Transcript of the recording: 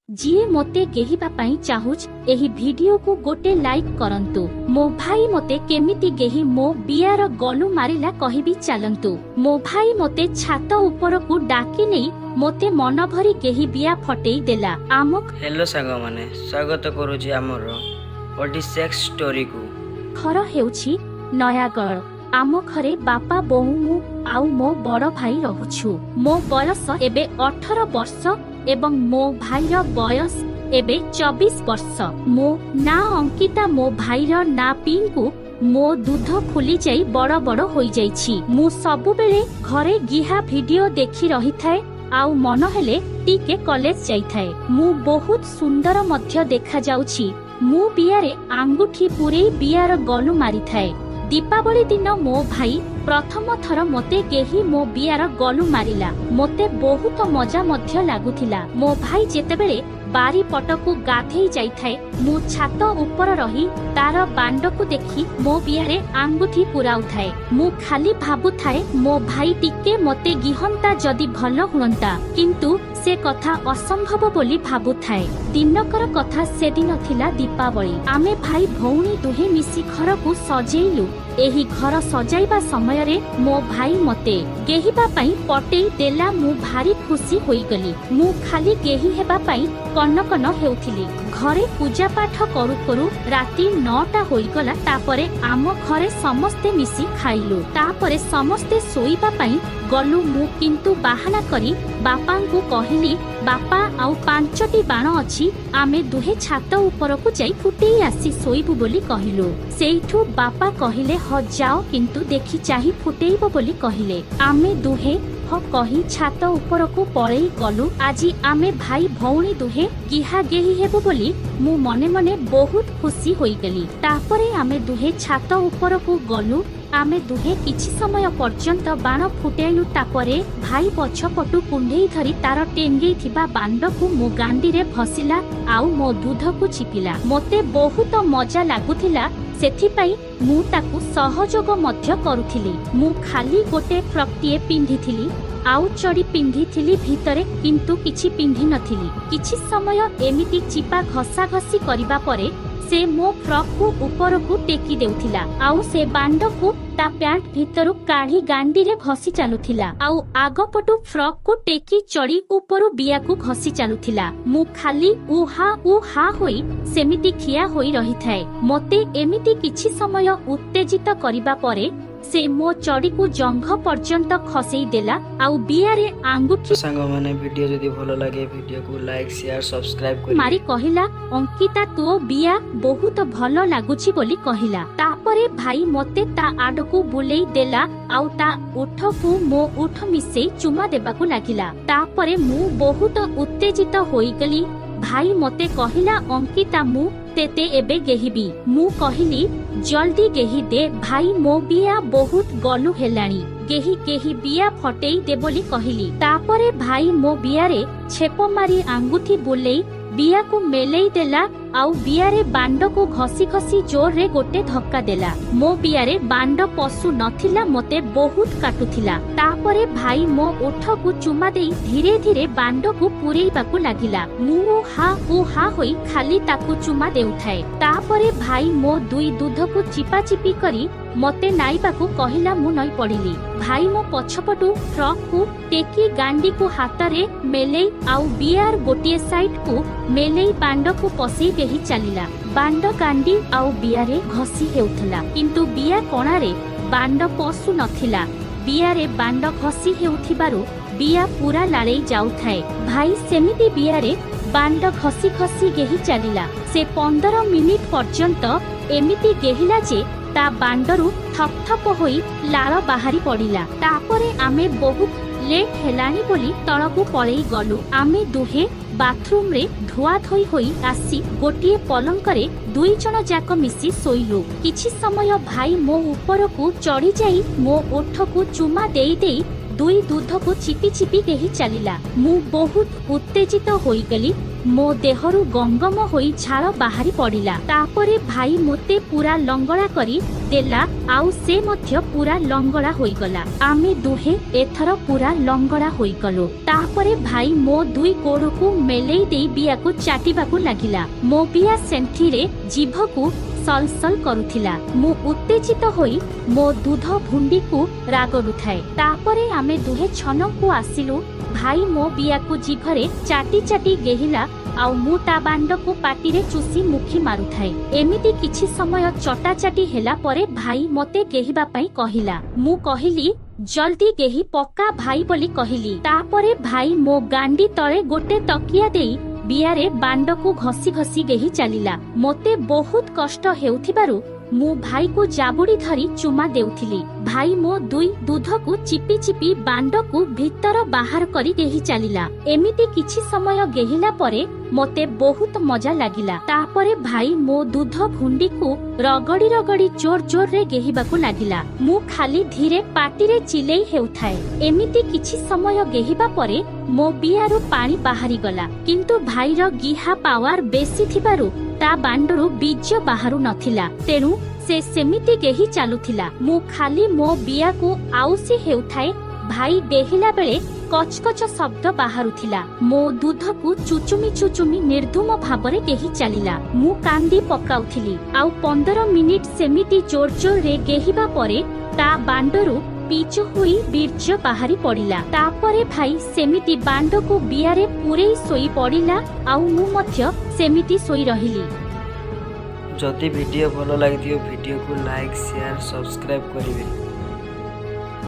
ଯିଏ ମୋତେ ଗେହିବା ପାଇଁ ଚାହୁଁଛି, ଏହି ଭିଡିଓକୁ ଗୋଟେ ଲାଇକ୍ କରନ୍ତୁ। ମୋ ଭାଇ ମୋତେ କେମିତି ଗେହି ମୋ ବିଆର ଗଲୁ ମାରିଲା କହିବି, ଚାଲନ୍ତୁ। ମୋ ଭାଇ ମୋତେ ଛାତ ଉପରକୁ ଡାକି ନେଇ ମୋତେ ମନଭରି ଗେହି ବିଆ ଫଟେଇ ଦେଲା। ଆମ ହ୍ୟାଲୋ ସାଙ୍ଗମାନେ, ସ୍ୱାଗତ କରୁଛି ଆମର ଓଡିସେକ୍ସ ଷ୍ଟୋରିକୁ। ଘର ହେଉଛି ନୟାଗଡ଼। ଆମ ଘରେ ବାପା, ବୋଉ, ମୁଁ ଆଉ ମୋ ବଡ଼ ଭାଇ ରହୁଛୁ। ମୋ ବୟସ ଏବେ 18 ବର୍ଷ ଏବଂ ମୋ ଭାଇର ବୟସ ଏବେ 24 ବର୍ଷ। ମୋ ନାଁ ଅଙ୍କିତା, ମୋ ଭାଇର ନାଁ ପିଙ୍କୁ। ମୋ ଦୁଧ ଫୁଲି ଯାଇ ବଡ଼ ବଡ଼ ହୋଇଯାଇଛି। ମୁଁ ସବୁବେଳେ ଘରେ ଗିହା ଭିଡିଓ ଦେଖି ରହିଥାଏ ଆଉ ମନ ହେଲେ ଟିକେ କଲେଜ ଯାଇଥାଏ। ମୁଁ ବହୁତ ସୁନ୍ଦର ମଧ୍ୟ ଦେଖାଯାଉଛି। ମୁଁ ବିଆରେ ଆଙ୍ଗୁଠି ପୂରେଇ ବିଆର ଗଲୁ ମାରିଥାଏ। ଦୀପାବଳି ଦିନ ମୋ ଭାଇ ପ୍ରଥମ ଥର ମୋତେ ଗେହି ମୋ ବିଆର ଗଲୁ ମାରିଲା। ମୋତେ ବହୁତ ମଜା ମଧ୍ୟ ଲାଗୁଥିଲା। ମୋ ଭାଇ ଯେତେବେଳେ ବାରିପଟକୁ ଗାଧେଇ ଯାଇଥାଏ, ମୁଁ ଛାତ ଉପର ରହି ତାର ବାଣ୍ଡକୁ ଦେଖି ମୋ ବିଆରେ ଆଙ୍ଗୁଠି ପୁରାଉଥାଏ। ମୁଁ ଖାଲି ଭାବୁଥାଏ, ମୋ ଭାଇ ଟିକେ ମୋତେ ଗିହନ୍ତା ଯଦି ଭଲ ହୁଅନ୍ତା, କିନ୍ତୁ ସେ କଥା ଅସମ୍ଭବ ବୋଲି ଭାବୁଥାଏ। ଦିନକର କଥା, ସେଦିନ ଥିଲା ଦୀପାବଳି। ଆମେ ଭାଇ ଭଉଣୀ ଦୁହେଁ ମିଶି ଘରକୁ ସଜେଇଲୁ। ଏହି ଘର ସଜାଇବା ସମୟରେ ମୋ ଭାଇ ମତେ ଗେହିବା ପାଇଁ ପଟେଇ ଦେଲା। ମୁଁ ଭାରି ଖୁସି ହୋଇଗଲି। ମୁଁ ଖାଲି ଗେହି ହେବା ପାଇଁ କନକନ ହେଉଥିଲି। ଘରେ ପୂଜା ପାଠ କରୁ କରୁ ରାତି 9ଟା ହୋଇଗଲା। ତାପରେ ଆମ ଘରେ ସମସ୍ତେ ମିଶି ଖାଇଲୁ। ତାପରେ ସମସ୍ତେ ଶୋଇବା ପାଇଁ ଗଲୁ। ମୁଁ କିନ୍ତୁ ବାହାନା କରି ବାପାଙ୍କୁ କହିଲି, ବାପା, ଆଉ 5ଟି ବାଣ ଅଛି, ଆମେ ଦୁହେଁ ଛାତ ଉପରକୁ ଯାଇ ଫୁଟେଇ ଆସି ଶୋଇବୁ ବୋଲି କହିଲୁ। ସେଇଠୁ ବାପା କହିଲେ, ହ ଯାଅ, କିନ୍ତୁ ଦେଖି ଚାହିଁ ଫୁଟେଇବ ବୋଲି କହିଲେ। ଆମେ ଦୁହେଁ ହ କହି ଛାତ ଉପରକୁ ପଳେଇ ଗଲୁ। ଆଜି ଆମେ ଭାଇ ଭଉଣୀ ଦୁହେଁ ଗିହା ଗେହି ହେବୁ ବୋଲି ମୁଁ ମନେ ମନେ ବହୁତ ଖୁସି ହୋଇଗଲି। ତାପରେ ଆମେ ଦୁହେଁ ଛାତ ଉପରକୁ ଗଲୁ। ଆମେ ଦୁହେଁ କିଛି ସମୟ ପର୍ଯ୍ୟନ୍ତ ବାଣ ଫୁଟେଇଲୁ। ତାପରେ ଭାଇ ପଛପଟୁ କୁଣ୍ଢେଇ ଧରି ତାର ଟେଙ୍ଗେଇ ଥିବା ବାଣ୍ଡକୁ ମୋ ଗାଣ୍ଡିରେ ଭସିଲା ଆଉ ମୋ ଦୁଧକୁ ଚିପିଲା। ମୋତେ ବହୁତ ମଜା ଲାଗୁଥିଲା, ସେଥିପାଇଁ ମୁଁ ତାକୁ ସହଯୋଗ ମଧ୍ୟ କରୁଥିଲି। ମୁଁ ଖାଲି ଗୋଟେ ଫ୍ରକ୍ଟିଏ ପିନ୍ଧିଥିଲି ଆଉ ଚଡ଼ି ପିନ୍ଧିଥିଲି, ଭିତରେ କିନ୍ତୁ କିଛି ପିନ୍ଧି ନଥିଲି। କିଛି ସମୟ ଏମିତି ଚିପା ଘଷାଘଷି କରିବା ପରେ ସେ ମୋ ଫ୍ରକ୍କୁ ଉପରକୁ ଟେକି ଦେଉଥିଲା ଆଉ ସେ ବାଣ୍ଡକୁ ତା ପ୍ୟାଣ୍ଟ ଭିତରୁ କାଢି ଗାଣ୍ଡିରେ ଘଷି ଚାଲୁଥିଲା, ଆଉ ଆଗପଟୁ ଫ୍ରକ୍କୁ ଟେକି ଚଡ଼ି ଉପରୁ ବିଆକୁ ଘଷି ଚାଲୁଥିଲା। ମୁଁ ଖାଲି ଉ ହା ଉ ହା ହୋଇ ସେମିତି ଠିଆ ହୋଇ ରହିଥାଏ। ମୋତେ ଏମିତି କିଛି ସମୟ ଉତ୍ତେଜିତ କରିବା ପରେ ସେ ମୋ ଚଡ଼ିକୁ ଜଙ୍ଘ ପର୍ଯ୍ୟନ୍ତ ଖସେଇ ଦେଲା ଆଉ ବିଆରେ ଆଙ୍ଗୁଠି ସାଙ୍ଗମାନେ, ଭିଡ଼ିଓ ଯଦି ଭଲ ଲାଗେ, ଭିଡ଼ିଓକୁ ଲାଇକ୍, ସେୟାର, ସବସ୍କ୍ରାଇବ୍ କରିବେ। ମାରି କହିଲା, ଅଙ୍କିତା, ତୋ ବିଆ ବହୁତ ଭଲ ଲାଗୁଛି ବୋଲି କହିଲା। ତାପରେ ଭାଇ ମତେ ତା ଆଡକୁ ବୁଲେଇ ଦେଲା ଆଉ ତା ଓଠକୁ ମୋ ଓଠ ମିଶେଇ ଚୁମା ଦେବାକୁ ଲାଗିଲା। ତାପରେ ମୁଁ ବହୁତ ଉତ୍ତେଜିତ ହୋଇଗଲି। ଭାଇ ମତେ କହିଲା, ଅଙ୍କିତା, ମୁଁ ତେତେ ଏବେ ଗେହିବି। ମୁଁ କହିଲି, ଜଲ୍ଦି ଗେହି ଦେ ଭାଇ, ମୋ ବିଆ ବହୁତ ଗଲୁ ହେଲାଣି, ଗେହି ଗେହି ବିଆ ଫଟେଇ ଦେ ବୋଲି କହିଲି। ତାପରେ ଭାଇ ମୋ ବିଆରେ ଛେପ ମାରି ଆଙ୍ଗୁଠି ବୁଲେଇ ବିଆକୁ ମେଲେଇ ଦେଲା ଆଉ ବିଆରେ ବାଣ୍ଡକୁ ଘଷି ଘଷି ଜୋରରେ ଗୋଟେ ଧକ୍କା ଦେଲା। ମୋ ବିଆରେ ବାଣ୍ଡ ପଶୁ ନଥିଲା, ମତେ ବହୁତ କାଟୁଥିଲା। ତାପରେ ଭାଇ ମୋ ଓଠକୁ ଚୁମା ଦେଇ ଧୀରେ ଧୀରେ ବାଣ୍ଡକୁ ପୂରେଇବାକୁ ଲାଗିଲା। ମୁଁ ହା ଉ ହା ହୋଇ ଖାଲି ତାକୁ ଚୁମା ଦେଉଥାଏ। ତାପରେ ଭାଇ ମୋ ଦୁଇ ଦୁଧକୁ ଚିପାଚିପି କରି ମତେ ନାଇବାକୁ କହିଲା। ମୁଁ ନଇଁ ପଡ଼ିଲି। ଭାଇ ମୋ ପଛପଟୁ ଫ୍ରକ୍କୁ ଟେକି ଗାଣ୍ଡିକୁ ହାତରେ ମେଲେଇ ଆଉ ବିଆର ଗୋଟିଏ ସାଇଡକୁ ମେଲେଇ ବାଣ୍ଡକୁ ପଶେଇ ଗେହି ଚାଲିଲା। ବାଣ୍ଡ ଗାଣ୍ଡି ଆଉ ବିଆରେ ଘଷି ହେଉଥିଲା, କିନ୍ତୁ ବିଆ କଣାରେ ବାଣ୍ଡ ପଶୁ ନଥିଲା। ବିଆରେ ବାଣ୍ଡ ଘଷି ହେଉଥିବାରୁ ବିଆ ପୁରା ଲାଳେଇ ଯାଉଥାଏ। ଭାଇ ସେମିତି ବିଆରେ ବାଣ୍ଡ ଘଷି ଘଷି ଗେହି ଚାଲିଲା। ସେ 15 ମିନିଟ ପର୍ଯ୍ୟନ୍ତ ଏମିତି ଗେହିଲା ଯେ ତା ବାଣ୍ଡରୁ ଥପ ଥପ ହୋଇ ଲାଳ ବାହାରି ପଡ଼ିଲା। ତାପରେ ଆମେ ବହୁତ ଲେଟ୍ ହେଲାଣି ବୋଲି ତଳକୁ ପଳେଇ ଗଲୁ। ଆମେ ଦୁହେଁ ବାଥରୁମରେ ଧୁଆଧୋଇ ହୋଇ ଆସି ଗୋଟିଏ ପଲଙ୍କରେ ଦୁଇ ଜଣ ଯାକ ମିଶି ଶୋଇଲୁ। କିଛି ସମୟ ଭାଇ ମୋ ଉପରକୁ ଚଢ଼ିଯାଇ ମୋ ଓଠକୁ ଚୁମା ଦେଇ ଦେଇ ଦୁଇ ଦୁଧକୁ ଚିପି ଚିପି ଗେହି ଚାଲିଲା। ମୁଁ ବହୁତ ଉତ୍ତେଜିତ ହୋଇଗଲି। ମୋ ଦେହରୁ ଗଙ୍ଗମ ହୋଇ ଝାଳ ବାହାରି ପଡ଼ିଲା। ତାପରେ ଭାଇ ମୋତେ ପୁରା ଲଙ୍ଗଳା କରି ଦେଲା ଆଉ ସେ ମଧ୍ୟ ପୁରା ଲଙ୍ଗଳା ହୋଇଗଲା। ଆମେ ଦୁହେଁ ଏଥର ପୁରା ଲଙ୍ଗଳା ହୋଇଗଲୁ। ତାପରେ ଭାଇ ମୋ ଦୁଇ ଗୋଡ଼କୁ ମେଲେଇ ଦେଇ ବିଆକୁ ଚାଟିବାକୁ ଲାଗିଲା। ମୋ ବିଆ ସେଣ୍ଠିରେ ଜିଭକୁ ସଲସଲ କରୁଥିଲା। ମୁଁ ଉତ୍ତେଜିତ ହୋଇ ମୋ ଦୁଧ ଭୁଣ୍ଡିକୁ ରାଗଡୁଥାଏ। ତାପରେ ଆମେ ଦୁହେଁ ଛନକୁ ଆସିଲୁ। ଭାଇ ମୋ ବିଆକୁ ଜିଭରେ ଚାଟି ଚାଟି ଗେହିଲା ଆଉ ମୁଁ ତା ବାଣ୍ଡକୁ ପାଟିରେ ଚୁସି ମୁଖି ମାରୁଥାଏ। ଏମିତି କିଛି ସମୟ ଚଟାଚାଟି ହେଲା ପରେ ଭାଇ ମତେ ଗେହିବା ପାଇଁ କହିଲା। ମୁଁ କହିଲି, ଜଲ୍ଦି ଗେହି ପକା ଭାଇ ବୋଲି କହିଲି। ତାପରେ ଭାଇ ମୋ ଗାଣ୍ଡି ତଳେ ଗୋଟେ ତକିଆ ଦେଇ ବିଆରେ ବାଣ୍ଡକୁ ଘଷି ଘଷି ଗେହି ଚାଲିଲା। ମୋତେ ବହୁତ କଷ୍ଟ ହେଉଥିବାରୁ ମୁଁ ଭାଇକୁ ଜାବୁଡ଼ି ଧରି ଚୁମା ଦେଉଥିଲି। ଭାଇ ମୋ ଦୁଇ ଦୁଧକୁ ଚିପି ଚିପି ବାଣ୍ଡକୁ ଭିତର ବାହାର କରି ଗେହି ଚାଲିଲା। ଏମିତି କିଛି ସମୟ ଗେହିଲା ପରେ ମୋତେ ବହୁତ ମଜା ଲାଗିଲା। ତାପରେ ଭାଇ ମୋ ଦୁଧ ଭୁଣ୍ଡିକୁ ରଗଡ଼ି ରଗଡ଼ି ଜୋର ଜୋରରେ ଗେହିବାକୁ ଲାଗିଲା। ମୁଁ ଖାଲି ଧୀରେ ପାଟିରେ ଚିଲେଇ ହେଉଥାଏ। ଏମିତି କିଛି ସମୟ ଗେହିବା ପରେ ମୋ ବିଆରୁ ପାଣି ବାହାରିଗଲା, କିନ୍ତୁ ଭାଇର ଗିହା ପାୱାର ବେଶୀ ଥିବାରୁ ତା ବାଣ୍ଡରୁ ବୀର୍ଯ୍ୟ ବାହାରୁ ନଥିଲା, ତେଣୁ ସେ ସେମିତି ଗେହି ଚାଲୁଥିଲା। ମୁଁ ଖାଲି ମୋ ବିଆକୁ ଆଉସି ହେଉଥାଏ। ଭାଇ ଗେହିଲା ବେଳେ କଚକଚ ଶବ୍ଦ ବାହାରୁଥିଲା। ମୋ ଦୁଧକୁ ଚୁଚୁମି ଚୁଚୁମି ନିର୍ଦ୍ଧୁମ ଭାବରେ ଗେହି ଚାଲିଲା। ମୁଁ କାନ୍ଦି ପକାଉଥିଲି। ଆଉ 15 ମିନିଟ ସେମିତି ଜୋର ଜୋରରେ ଗେହିବା ପରେ ତା ବାଣ୍ଡରୁ ପିଚୁ ହୋଇ ବୀର୍ଯ୍ୟ ବାହାରି ପଡ଼ିଲା। ତାପରେ ଭାଇ ସେମିତି ବାଣ୍ଡକୁ ବିଆରେ ପୂରେଇ ଶୋଇ ପଡ଼ିଲା ଆଉ ମୁଁ ମଧ୍ୟ ସେମିତି ଶୋଇ ରହିଲି। ଯଦି ଭିଡ଼ିଓ ଭଲ ଲାଗିଥିବ, ଭିଡ଼ିଓକୁ ଲାଇକ୍, ସେୟାର, ସବସ୍କ୍ରାଇବ୍ କରିବେ।